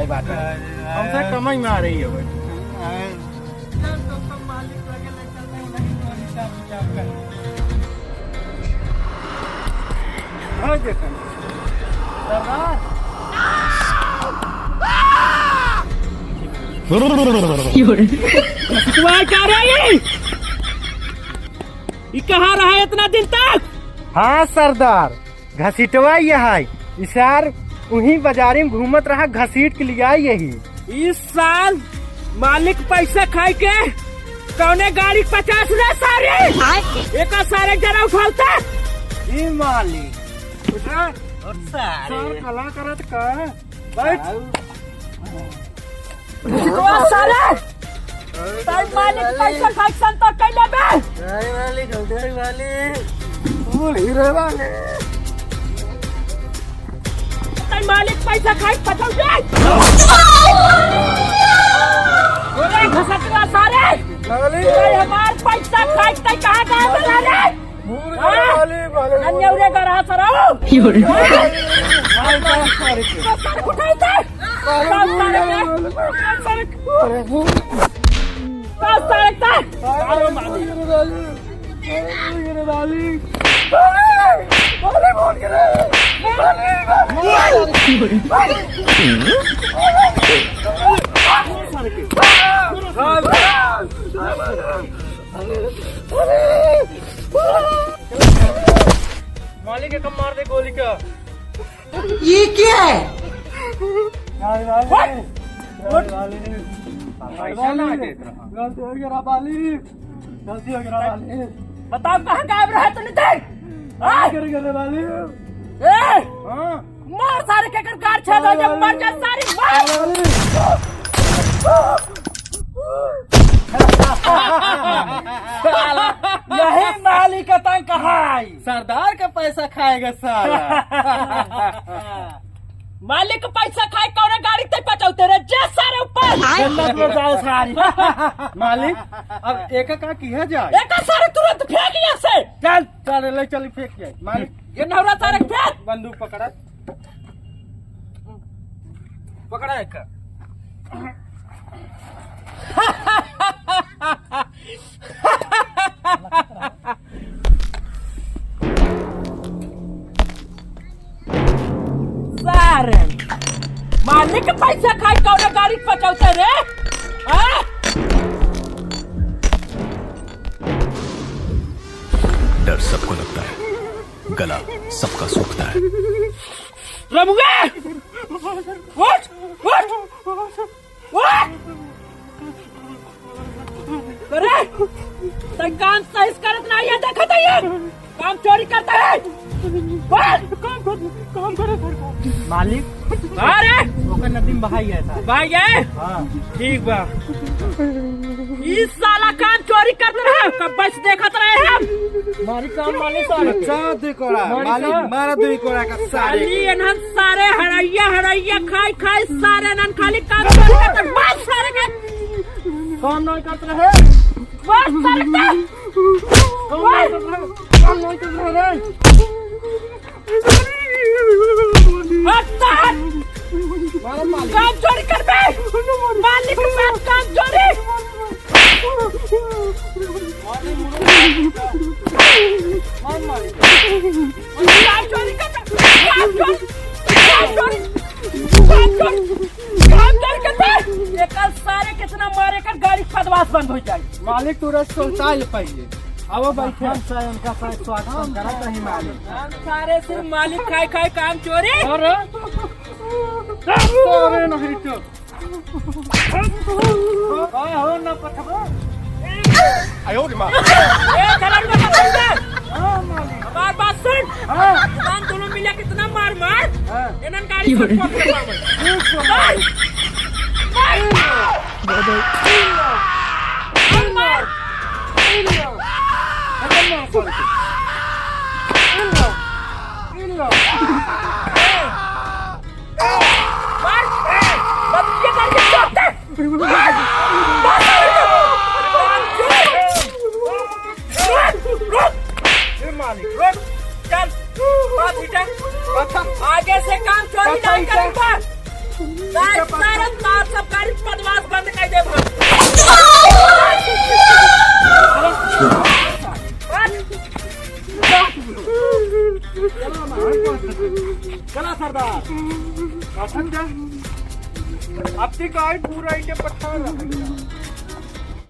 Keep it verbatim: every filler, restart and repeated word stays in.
बात है। हमसे कमाई में आ रही है भाई। हाँ, देखा। सरदार। तू आ क्या रही? ई कहाँ रहा इतना दिन तक? हाँ सरदार, घसीटवा ये है। ई सार उहीं बाजारी में घूमत रहा, घसीट के लिया यही। ई सार मालिक पैसा खाए के कौने गाड़ी पचास रे सारे? आय। एका सारे जरा उठावता। ई मालिक। उठा। और सारे। सार कला करत का? बैठ। ओ सारे! ताई मालिक पैसा खाइक संतोष कैले बे। ताई मालिक, हम ताई मालिक। बोल हीरे वाले। ताई मालिक पैसा खाइक पचल बे। ओरे घसटवा सारे! मालिक। ताई हमार पैसा खाइक ताई कहाँ गए बे रे? भूल गए, हाँ? मालिक, मालिक, नन्या उरे गरा सराओ। मालिक, मालिक, मालिक। तो सर उठाई दे। मालिक, तो सर भूल गए, मालिक। तो सर, तो सर, तो सर। मालिक, मालिक, मालिक, मालिक, भूल गए। मालिक के कम मार दे गोली का। ये क्या है? पैसा ना देत रहा। गलती हो गया मालिक, गलती हो गया मालिक। बताओ कहाँ गायब रहे तू नितिन? हाँ? कर गए मालिक। ए! हाँ। मार सारे के कर गाड़ छेद हो जाए, मर जा सारी मार। साला, यही मालिक का तंग कहाँ आई? सरदार का पैसा खाएगा साला। मालिक का पैसा खाए कौन गाड़ी ते पचावते रे जे सारे ऊपर। जन्नत में जाओ सारी। मालिक, अब एक का किया जाए? एक सारे तुरंत फेंक यहाँ से। चल, चल, ले चल, फेंक जाए। मालिक, ये नौरा सारे फेंक। बंदूक पकड़ा। पकड़ा एक। सारे मालिक पैसा खाए कौन गाड़ी पचावते रे? हाँ? डर सबको लगता है, गला सबका सूखता है। रमुआ! उठ! उठ! उठ! अरे! तै काम सही से करत नाही है, देखत है ये! काम चोरी करता है! उठ! काम कर, काम करे सरकार। मालिक, अरे! ओकर नदी में बहाई है साहब। भाई है? हाँ। ठीक बा। ई साला काम चोरी करत रहे, कब्बे से देखत रहे हम। मारी काम माने साले। अच्छा, दे कोड़ा, मारी मालिक, काम। मारा दो कोड़ा का सारे। साली एनहन सारे हड़ैया, हड़ैया खाई, खाई सारे एनहन खाली काम चोरी करत रहे। मार सारे के। काम नहीं करत रहे। मार सारे के। काम नहीं करत रहे। काम नहीं करत रहे। हट, हट। मारो मालिक। काम चोरी करबे। मालिक के साथ काम चोरी। मार मालिक। काम चोरी करबे। काम चोरी। काम चोरी। काम चोरी। काम चोरी करबे। एकर सारे कितना मारे कर गाड़ी बदमाश बंद हो जाए। मालिक, तू रस सोचता है पहले। अब बैठे। हम सारे उनका साथ स्वागत हम करत रही मालिक। हम सारे से मालिक खाए खाए काम चोरी। अरे। अरे नहीं तो। का हो ना पठबो? आयो रे माँ। ए, चलन में पकड़ ले। हाँ, मालिक। हमार बात सुन। हाँ। दुकान दोनों मिले कितना मार मार। हाँ। इन्हन गाड़ी सब ठोक के पावे। ठीक बा। मार। मार। मार। ए मालिक, रुक, चल, बात बेटा, आगे से काम चोरी ना करेंगे। सरकार, सरकार सब गाड़ी बदमाश बंद कर दे। चला सरदार, पसंद है। अब तक गाड़ी पूरा इंडिया पठान रहा है।